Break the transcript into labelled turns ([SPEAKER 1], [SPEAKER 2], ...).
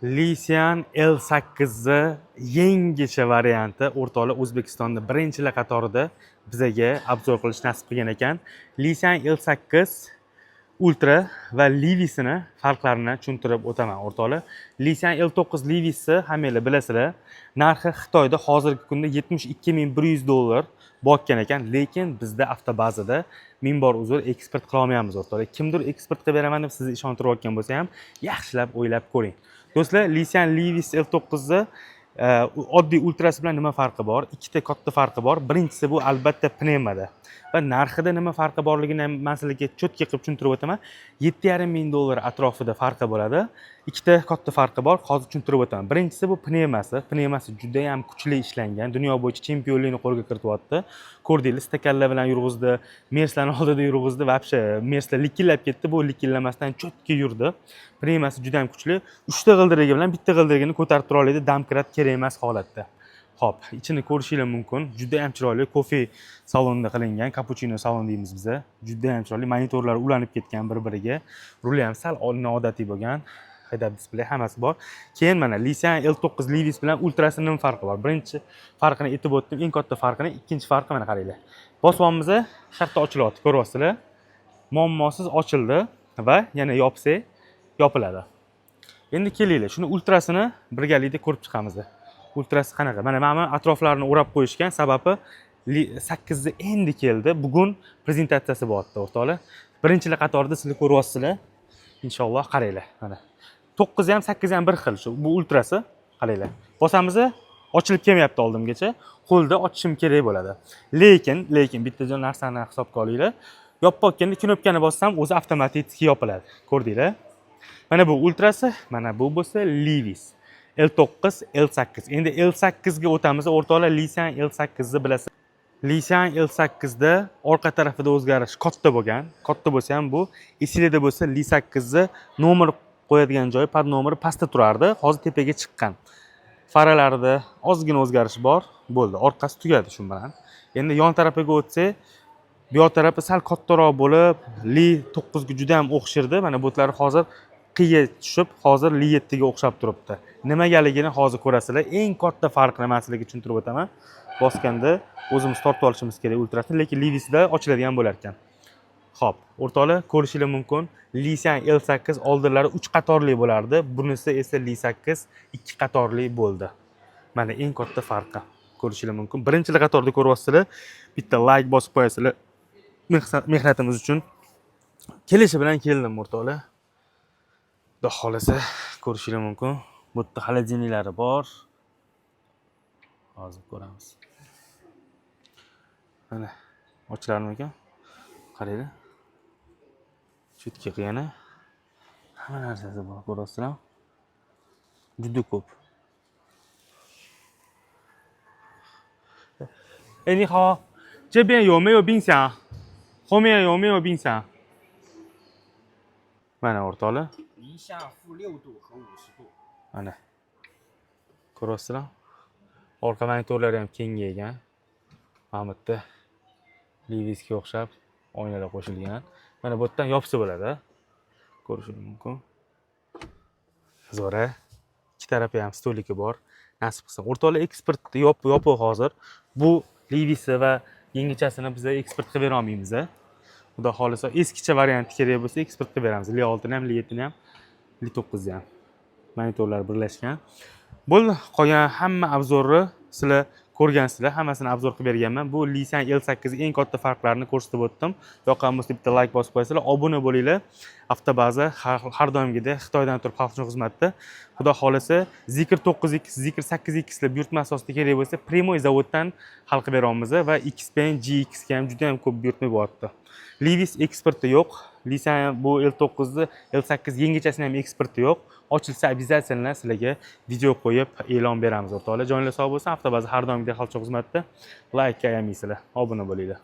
[SPEAKER 1] Lixian L8 ni yangicha varianti, o'rtoqlar, O'zbekistonda birinchilar qatorida bizaga обзор qilish nasib qilgan ekan. Lixian L8 Ultra va Livisini farqlarini tushuntirib o'taman, o'rtoqlar. Lixian L9 Livisi hammanglar bilasizlar, narxi Xitoyda hozirgi kunda 72 100 dollar botgan ekan, lekin bizda avtobazada, ming bor uzr, eksport qila olmayapmiz, o'rtoqlar. Kimdir eksport qilib beraman deb sizni ishontirayotgan bo'lsa ham, yaxshilab o'ylab ko'ring. Do'stlar, Lixian Livis L9 ni oddiy ultrasi bilan nima farqi bor? Ikkita katta farqi bor. Birinchisi bu albatta pnevmada va narxida nima farqi borligini ham man sizlarga четкий qilib tushuntirib o'taman. 7,5 ming dollar atrofida farqi bo'ladi. Ikkita katta farqi bor, hozir tushuntirib o'taman. Birinchisi bu pnevmasi. Pnevmasi juda ham kuchli ishlangan, dunyo bo'yicha chempionlikni qo'lga kirityapti. Ko'rdinglar, stakanlar bilan yurg'izdi, Merslarni oldida yurg'izdi, вообще Merslar likillab ketdi, bu likillamasdan четкий yurdi. Pnevmasi juda ham kuchli. Uchta g'ildiragi bilan bitta g'ildiragini ko'tarib tura oladi, домкрат kerak emas holatda. Ho'p, ichini ko'rishinglar mumkin. Juda ham chiroyli kofe salonda qilingan, kapuchino salon deymiz biza. Juda ham chiroyli, monitorlar ulanib ketgan bir-biriga. Ruli ham sal noodatiy bo'lgan. Head-up display, hammasi bor. Keyin mana Lixian L9 Livis bilan Ultrasini nima farqi bor? Birinchi farqini aytib o'tdim, eng katta farqini. Ikkinchi farqi, mana qaranglar. Bosyapmiz, shartta ochilyapti, ko'ryapsizlar. Muammosiz ochildi va yana yopsak yopiladi. Endi kelinglar, shuni ultrasini birgalikda ko'rib chiqamiz. Ultrasi qanaqa? Mana bu atroflarini o'rab qo'yishgan, sababi Li 8 endi keldi. Bugun prezentatsiyasi bo'lyapti, o'rtoqlar. Birinchilar qatorida sizlar ko'ryapsizlar. Inshaalloh, qaranglar, mana. 9 ham, 8 ham bir xil shu. Bu ultrasi. Qaranglar. Bosamiz, ochilib kelmayapti oldimgacha. Qo'lda ochishim kerak bo'ladi. Lekin bitta narsani hisobga olinglar. Yopayotganda knopkani bossam, o'zi avtomatik yopiladi. Ko'rdinglar? Mana bu ultrasi, mana bu bo'lsa Livis. L9, L8. Endi L8 ga o'tamiz. O'rtoqlar, Lixian L8 ni bilasiz. Lixian L8 da orqa tarafida o'zgarish katta bo'lgan. Katta bo'lsa ham, bu esinglarda bo'lsa, Li 8 ni nomer qo'yadigan joyi, под nomeri pastda turardi. Hozir tepaga chiqqan. Faralarida ozgina o'zgarish bor. Bo'ldi. Orqasi tugadi shu bilan. Endi yon tarafiga o'tsak, bu yoq tarafi sal kattaroq bo'lib, Li 9 ga juda ham o'xshardi. Mana bu yerlari hozir qiya tushib, hozir Li 7 ga o'xshab turibdi. Nimagaligini hozir ko'rasizlar. Eng katta farqini man sizlarga tushuntirib o'taman. Bosganda o'zimiz tortib olishimiz kerak ultrasini, lekin Livisda ochiladigan bo'lar ekan. Xo'p, o'rtoqlar, ko'rishinglar mumkin. Lixian L8 oldinlari 3 qatorli bo'lardi. Bunisi esa Li 8 2 qatorli bo'ldi. Mana eng katta farqi. Ko'rishinglar mumkin. Birinchilar qatorida ko'ryapsizlar. Bitta like bosib qo'yasizlar. Mehnatimiz uchun. Kelishi bilan keldim, o'rtoqlar. Xudo xohlasa, ko'rishinglar mumkin. Bu yerda холодильниклari bor. Hozir ko'ramiz. Mana ochilarmikan? Qaranglar. Чётко qilgani. Hamma narsasi bor, ko'ryapsizlarmi? Juda ko'p. 哎，你好，这边有没有冰箱？后面有没有冰箱？Mana, o'rtoqlar,
[SPEAKER 2] 零下-6度和50度。
[SPEAKER 1] Mana. Ko'ryapsizlar? Orqa monitorlari ham kengaygan. Mana bu yerda Livisga o'xshab oynalar qo'shilgan. Mana bu yerdan yopsa bo'ladi. Ko'rishingiz mumkin. Zo'r, a? Ikki tarafi ham столики bor. Nasib qilsa. O'rtoqlar, eksport yopiq hozir. Bu Livisi va yangichasini biz eksport qilib bera olmaymiz. A. Xudo xohlasa, eskicha varianti kerak bo'lsa, eksport qilib beramiz. Li 6 ni ham, Li 7 ni ham, Li 9 ni ham. Monitorlar birlashgan. Bo'ldi, qolgan hamma обзор ni sizlar ko'rgansizlar, hammasini обзор qilib berganman. Bu Lixian L8 eng katta farqlarini ko'rsatib o'tdim. Yoqqan bo'lsa, bitta like bosib qo'yasizlar, obuna bo'linglar. Avtobaza har doimgidek Xitoydan turib xalq uchun xizmatda. Xudo xohlasa, Zeekr 9X, Zeekr 8X lar buyurtma asosida kerak bo'lsa, прямой zavoddan hal qilib beramiz va Xpeng GX ga ham juda ham ko'p buyurtma bo'lyapti. Livis eksporti yo'q. Lixian bu L9 ni, L8 yangichasini ham eksporti yo'q. Ochilsa, обязательно sizlarga video qo'yib e'lon beramiz, o'rtoqlar. Joninglar sog' bo'lsin. Avtobaza har doimgidek xalq uchun xizmatda. Like ayamaysizlar, obuna bo'linglar.